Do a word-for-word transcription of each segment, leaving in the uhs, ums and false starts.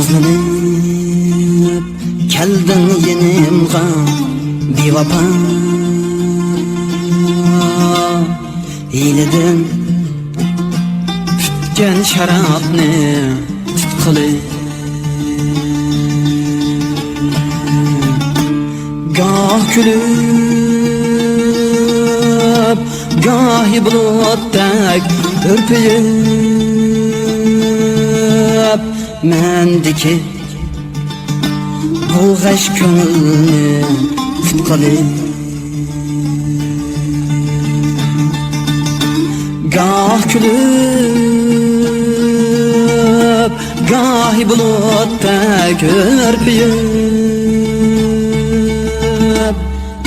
ئىزلىنىپ كەلدىڭ يېنىمغا بىۋاپا، ھىيلىدىن پۈتكەن شارابنى تۇتقىلى. گاھ كۈلۈپ، گاھى بۇلۇتتەك ھۈرپىيىپ، مەندىكى بۇ غەش كۆڭۈلنى تۇتقىلى. گاھ كۈلۈپ، گاھى بۇلۇتتەك ھۈرپىيىپ،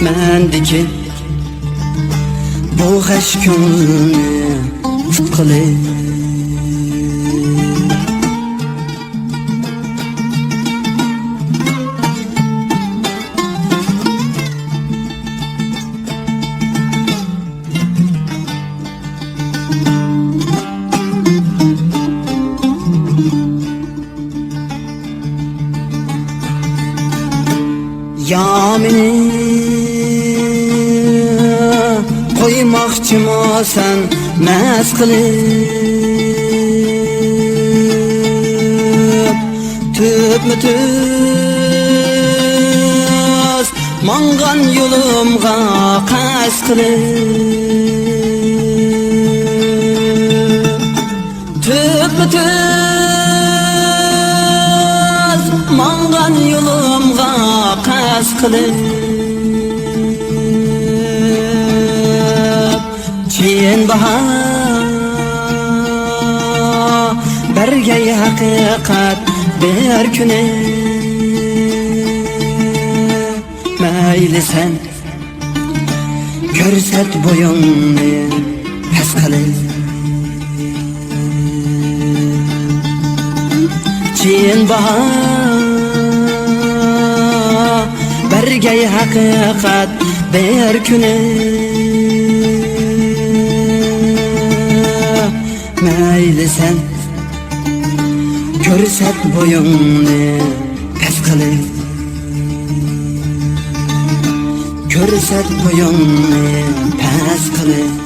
مەندىكى بۇ غەش كۆڭۈلنى تۇتقىلى. يا مېنى قويماقچىمۇ سەن مەس قىلىپ، تۈپمۇ تۈز ماڭغان يولۇمغا قەست قىلىپ. تۈپمۇ تۈز ماڭغان يولۇمغا قەست قىلىپ، چىن باھا بەرگەي ھەقىقەت بىر كۈنى. مەيلى سەن كۆرسەت بويۇڭنى پەس قىلىپ. چىن باھا بەرگەي ھەقىقەت بىر كۈنى. مەيلى سەن كۆرسەت بويۇڭنى پەس قىلىپ. كۆرسەت بويۇڭنى پەس قىلىپ.